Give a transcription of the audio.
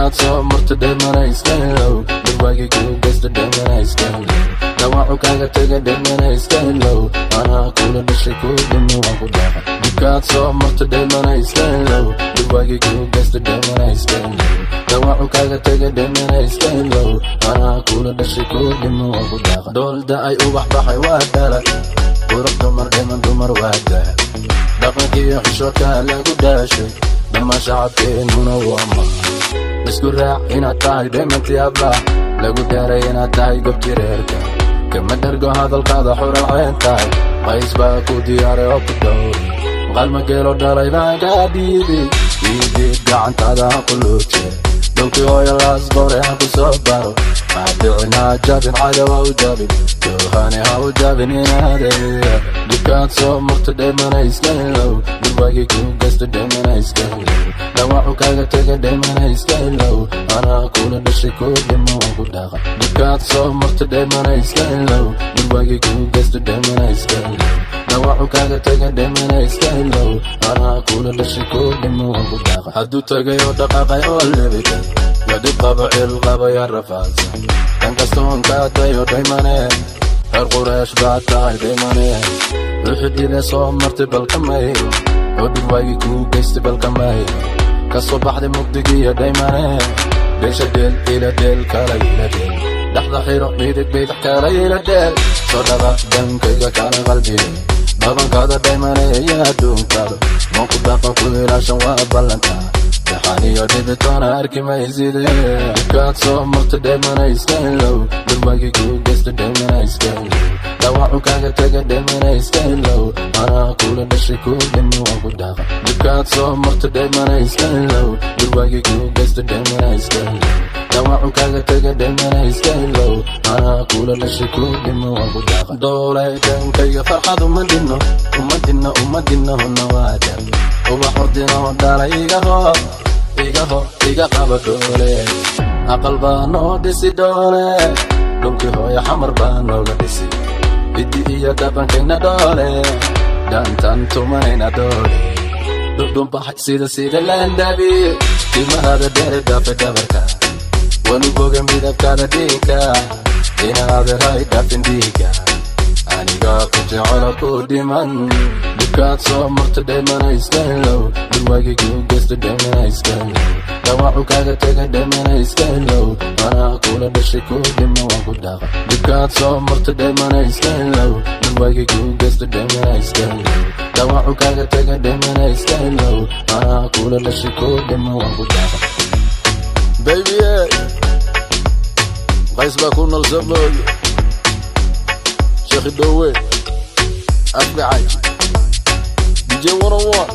Dhibkaad soo marta dhimana iska ilow. Dhibwaagii kuu geysta dhimana iska ilow. Dhawacu kaaga tega dhimana iska ilow. Anaa kula dhashay, kuu dhimo, waan ku dhaaqa. Dhibkaad soo marta dhimana iska ilow. Dhibwaagii kuu geysta dhimana iska ilow. Dhawacu kaaga tega dhimana iska ilow. Anaa kula dhashay, kuu dhimo, waan ku dhaaqa. Dhoolda ay ubax baxay waa dhala. Qurux dumar dhiman, dumar waa dahab. Dhaqankiiyo xishoodka lagu dhaashay, dhammaan shacabkeennuna waa maa. Isku raac inaad tahay dheemantii habla lagu daaray, inaad tahay gobti reerka. Kama dhargo hadalkaada, xural ceen tahay. Qays baa ku diyaaray oo ku dhowray. Qalma geelo dhalay baan kaa dhiibi. Iidhiib gacantaada, ha ku luuje. Dhulkii hooyo Laas Qore ha ku soo baro. Maadhicin, ha jabin, cadow ha u jabin, doohane ha u jabin inaade. Dhibkaad soo marta dheemana iska ilow. Dhibwaagii kuu geysta dheemana iska ilow. Dhawacu kaaga tega dheemana iska ilow. Anaa kula dhashay, kuu dhimo, waan ku dhaaqa. Dhibkaad soo marta dheemana iska ilow. Dhibwaagii kuu geysta dheemana iska ilow. Dhawacu kaaga tega dheemana iska ilow. Anaa kula dhashay, kuu dhimo, waan ku dhaaqa. Hadduu tagay oo dhaqaaqay oo lebita, yaa dhib qabo, cil qabo, yaa rafaadsan. Kan kastoon kaa dayo dhaymane, reer Qureesh baad tahay dhaymane. Wixii dhile soo martay balkamayo, oo dhibwaagii kuu geystay balkamayo. Ka soo baxday mugdigiyo dhaymane. Dheesha dheel, ila dheel, kala ila dheel. Dhexda xiro, midig bidix, kala ila dheel. Soo dhaqaaq dhankayga, kala qalbiga. Dhabankaada dhaymane iyo adduunkaada. Waan ku dhaqan, ku ilaashan, waa ballantaa. Dhaxaniyo dhibitoona arki mayside. Dhibkaad soo marta dheemana iska ilow. Dhibwaagii kuu geysta dheemana iska ilow. Dhawacu kaaga tega dheemana iska ilow. Anaa kula dhashay, kuu dhimo, waan ku dhaaqa. Dhibkaad soo marta dheemana iska ilow. Dhibwaagii kuu geysta dheemana iska ilow. Dhawacu kaaga tega dheemana iska ilow. Anaa kula dhashay, kuu dhimo, waan ku dhaaqa. Dhoolay dhankayga, farxad uma dhinno, uma dhinno, uma dhinno. Huna waa dab ubax ordinoo dhalay. Iga hoo, iga ho, iga qaba dhoole. Aqal baa noo dhisi dhoole. Dhulkii hooyo Xamar baa nooga dhisi. Hiddi iyo dhaqankayna dhoole. Dhaantaan tumanayna dhoole. Dhudhunbaxay sida laandabi. Timahada dheere dhaafe dhabarka. Wanu boga midabkaada dhiigga. Inaaderay dhaafin dhiigga. Anigaa ku jecelo, ku dhiman. Dhibkaad soo marta dheemana iska ilow. Dhibwaagii kuu geysta dheemana iska ilow. Dhawacu kaaga tega dheemana iska ilow. Anaa kula dhashay, kuu dhimo, waan ku dhaaqa. Dhibkaad soo marta dheemana iska ilow. Dhibwaagii kuu geysta dheemana iska ilow. Dhawacu kaaga tega dheemana iska ilow. Anaa kula dhashay, kuu dhimo, waan ku dhaaqa. Baby, yeah. Qays baa ku nool samooye. Sheekhi Dhowe Afgacay DJ 101.